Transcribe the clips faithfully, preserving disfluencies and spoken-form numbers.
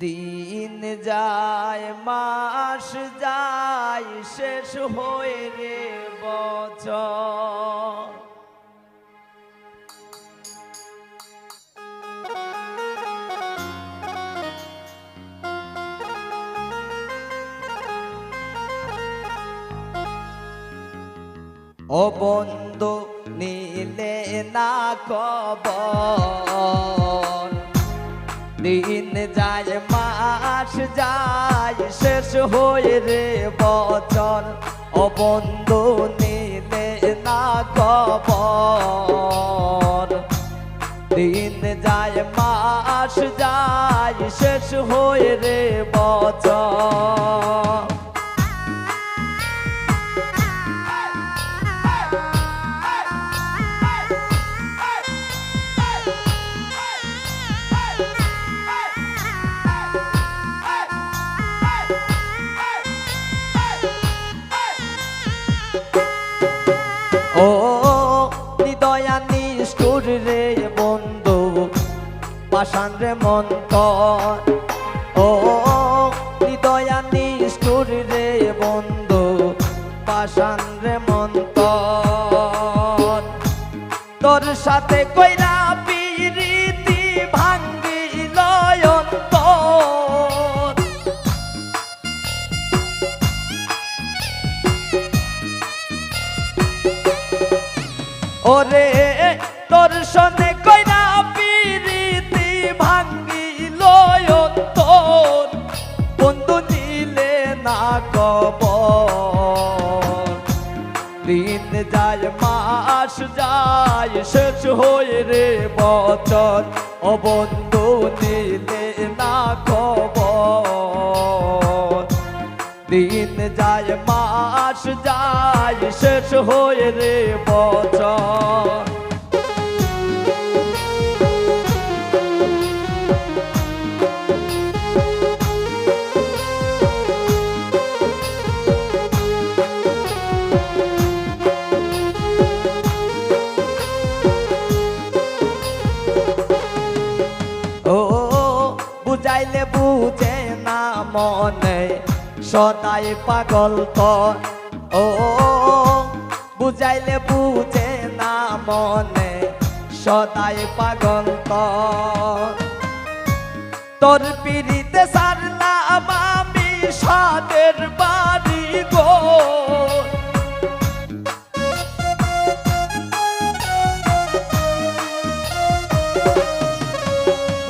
দিন যায়, মাস যায়, শেষ হয় রে বছর। ও বন্ধু, নিলে না খবর, দিন যায়, মাস যায়, শেষ হয় রে বছর। ও বন্ধু, নিলে না খবর, দিন যায়, মাস যায়, শেষ হয় রে বছর। ও হৃদয়া নিষ্ঠুর রে বন্ধু, পাষাণ রে মন তর। ও হৃদয়া নিষ্ঠুর রে বন্ধু, পাষাণ রে মন তর। তোর সাথে কইরা পিরিতি ভাঙ্গিল অন্তর। ওরে, তোর সনে কইরা পিরিতি ভাঙ্গিল অন্তর, বন্ধু নিলে না খবর। দিন যায়, মাস যায়, শেষ হয় রে বছর। ও বন্ধু, নিলে না খবর। দিন যায়, মাস যায়, শেষ হয় রে বছর। ও বুঝাইলে বুঝে না মনে, সদাই পাগল তর। ও বুঝাইলে বুঝে না মনে, সদাই পাগল তর। তোর পিরিতে সারলাম আমি সাদের বাড়ি গো।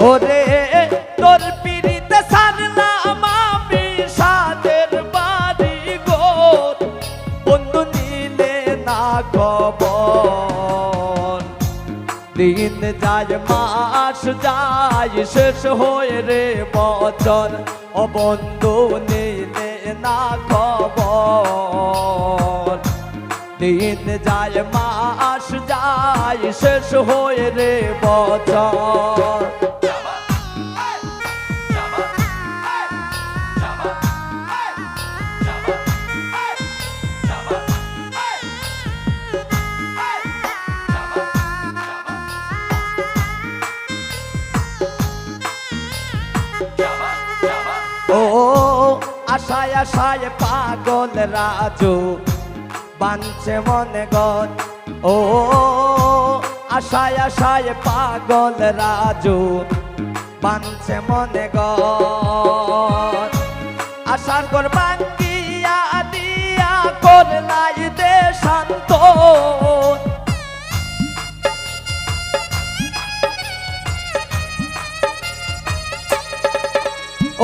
ওরে, তোর পিরিতে সারলাম আমি সাদের বাড়ি গো, বন্ধু নিলে না খবর। দিন যায়, মাস যায়, শেষ হয় রে বছর। ও বন্ধু, নিলে না খবর। দিন যায়, মাস যায়, শেষ হয় রে বছর। ও আশায় আশায় পাগল রাজু, বানছে মনে ঘর। ও আশায় আশায় পাগল রাজু, বানছে মনে ঘর। আশার ঘর ভাঙ্গিয়া দিয়া করলাই দেশান্তর।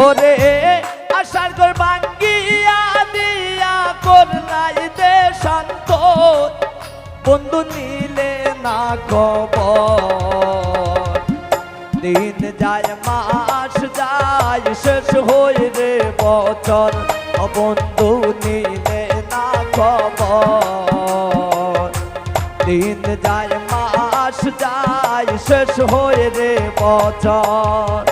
ওরে, আশার ঘর ভাঙ্গিয়া দিয়া করলাই দেশান্তর, বন্ধু নিলে না খবর। দিন যায়, মাস যায়, শেষ হয় রে বছর, ও বন্ধু নিলে না খবর। দিন যায়, মাস যায়, শেষ হয় রে বছর।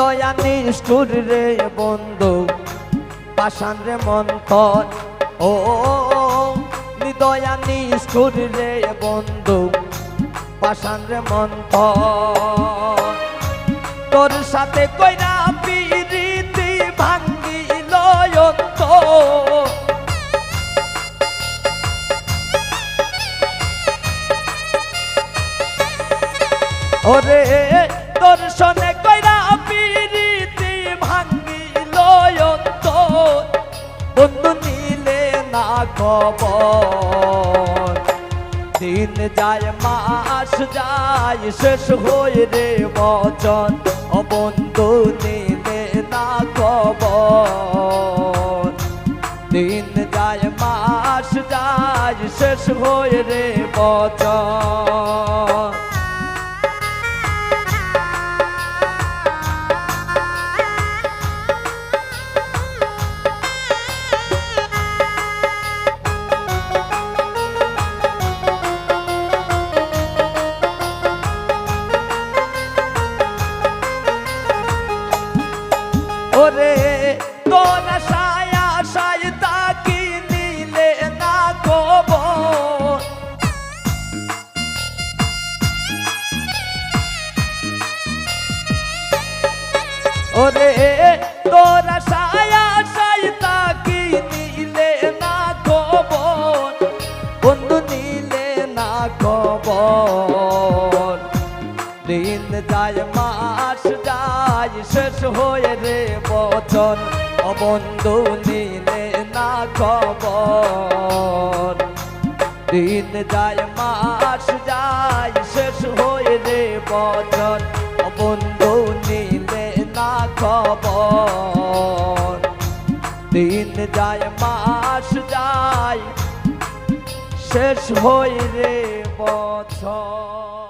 দয়া নিষ্ঠুর রে বন্ধু, পাষাণ রে মন্তর। ও নিদয়া নিষ্ঠুর রে বন্ধু, পাষাণ রে মন্তর। তোর সাথে কইরা পিরিতি ভাঙ্গিল অন্তর। ওরে, দর্শনে কইরা পিরিতি ভাঙ্গিল অন্তর, বন্ধু নিলে না খবর। দিন যায় মাস যায়, শেষ হয় রে বচন, ও বন্ধু নিলে না খবর। দিন যায় মাস যায়, শেষ হয় রে বচন। ওরে, তোর আশায় আশায় তাকি নিলে না খবর। ওরে, তোর আশায় আশায় তাকি নিলে না খবর, বন্ধু নিলে না খবর। দিন যায় মাস যায়, শেষ হয় রে বচন, ও বন্ধু নিলে না খবর। দিন যায় মাস যায়, শেষ হয় রে বচন, ও বন্ধু নিলে না খবর। দিন যায় মাস যায়, শেষ হয় রে বচন।